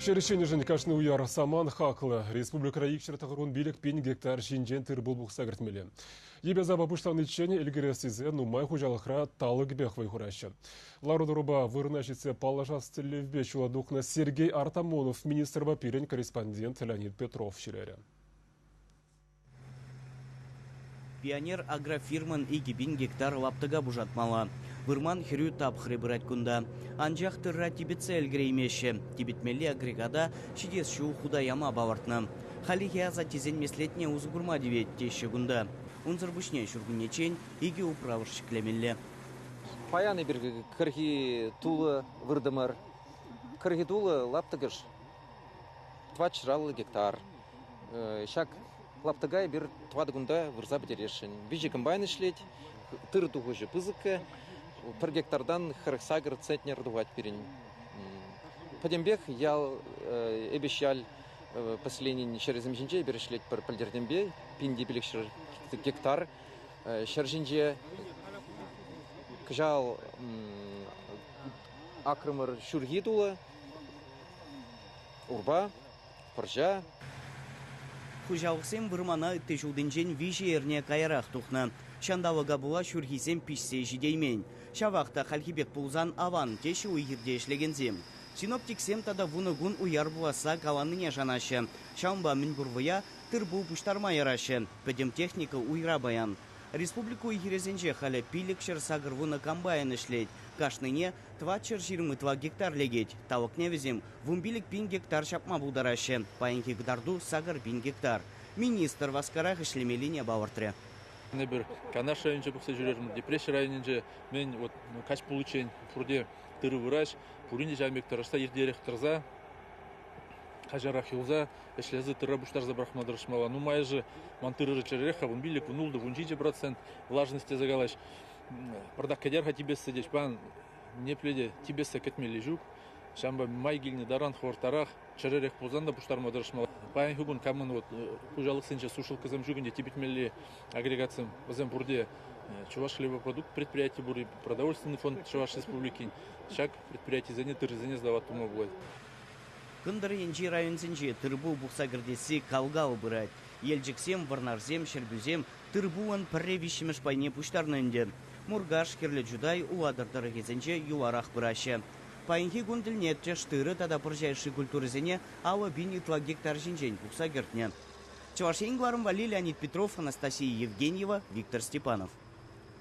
Ҫӗр кашни уяр саман хаклӑ. Республикӑра икҫӗр тӑхӑрвун пин гектар ҫинчен тыр-пул пухса кӗртмелле. Йӗпе-сапа пуҫланиччен ӗлкӗрес тесе нумай хуҫалӑхра талӑкӗпех вӑй хураҫҫӗ. Лару-тӑрупа вырӑна ҫитсе паллашас тӗллевпе ҫула тухнӑ Сергей Артамонов министрпа пирӗн корреспондент Леонид Петров ҫӳрерӗ. Пионер агрофирмӑн 2000 гектар лаптӑка пушатмалла. Вырман хӗрӳ тапхӑрӗ пырать кунта. Анчах тырра типӗтсе ӗлкӗреймеҫҫӗ. Типӗтмелли агрегата ҫитес ҫул хута яма палӑртнӑ. Хальлӗхе асаттесен меслетне усӑ курма тивет, теҫҫӗ кунта. Унсӑр пуҫне ҫуркуннеччен икӗ управӑш ҫӗклемелле. Паян эпир кӗрхи тулӑ выртӑмӑр. Кӗрхи тулӑ лаптӑкӑш 450 гектар. Ҫак лаптӑка эпир тӑватӑ кунта вырса пӗтересшӗн. Виҫӗ комбайн ӗҫлет, тыр тухӑҫӗ пысӑккӑ, пӗр гектартан 48 центнер тухать пирӗн. Пӗтӗмпех ял Эпеҫ яль поселенин ҫӗрӗсем ҫинче эпир ӗҫлетпӗр пӗлтӗртенпе 1500 гектар ҫӗр ҫинче. Кӑҫал акрӑмӑр ҫурхи тулӑ, урпа, пӑрҫа. Хуҫалӑхсем вырмана ытти ҫултинчен виҫӗ эрне каярах тухнӑ. Ҫанталӑка пула ҫурхисем пиҫсе ҫитеймен. Ҫавах та хальхи пек пулсан аван, теҫҫӗ уй-хирте ӗҫлекенсем. Синоптиксем тата вунӑ кун уяр пуласса каланине шанаҫҫӗ. Ҫавӑнпа мӗнпур вӑя тыр-пул пуҫтарма яраҫҫӗ. Пӗтӗм техника уйра паян. Республика уй-хирӗсенче халӗ 580 комбайн ӗҫлет. Кашнине 420 ытла гектар лекет. Талӑкне вӗсем 15 000 гектар ҫапма пултараҫҫӗ. Паянхи кӑтарту 8 000 гектар. Министр васкарах ӗҫлемеллине палӑртрӗ. Эпир Канаш районӗнче пӑхса ҫӳрерӗмӗр, Йӗпреҫ районӗнче мӗн вот каҫ пуличчен пурте тырӑ выраҫ, пурин те ҫавӑн пек тӑрӑшса иртерех тӑрса каҫарах юлса ӗҫлесе тырра пуҫтарса пӑрахма тӑрӑшмалла. Нумайӑшӗ ман тырӑ чӗререх-ха, 15, 16, 17% влажность тесе калаҫ. Пӑртак кӗтер-ха типессе теҫ. Пан непле те типессе кӗтмелли ҫук. Ҫавӑнпа май килнӗ таран хӑвӑрттарах, чӗререх пулсан та пуҫтарма тӑрӑшмалла. Паянхи кун камӑн вот хуҫалӑхсенче сушилкӑсем ҫук ӗнтӗ, типӗтмелли агрегатсем, вӗсем пурте Чӑваш хлебопродукт предприяти пур, продовольственный фонд Чӑваш Республикин. Ҫак предприятисене тырӑсене сдавать тума пулать. Кӑнтӑр енчи районсенче тыр-пул пухса кӗртесси кал-кал пырать. Елчӗксем, Вӑрнарсем, Ҫӗрпӳсем тыр-пулӑн пӗрре виҫҫӗмӗш пайне пуҫтарнӑ ӗнтӗ. Муркаш, Хӗрлӗ Чутай, Улатӑр тӑрӑхӗсенче юларах пыраҫҫӗ. Паянхи кун тӗлне тӗш тырӑ тата пӑрҫа йышши культурӑсене 50 000 ытла гектар ҫинчен пухса кӗртнӗ. Чӑваш Ен кӑларӑм валли Леонид Петров, Анастасия Евгеньева, Виктор Степанов.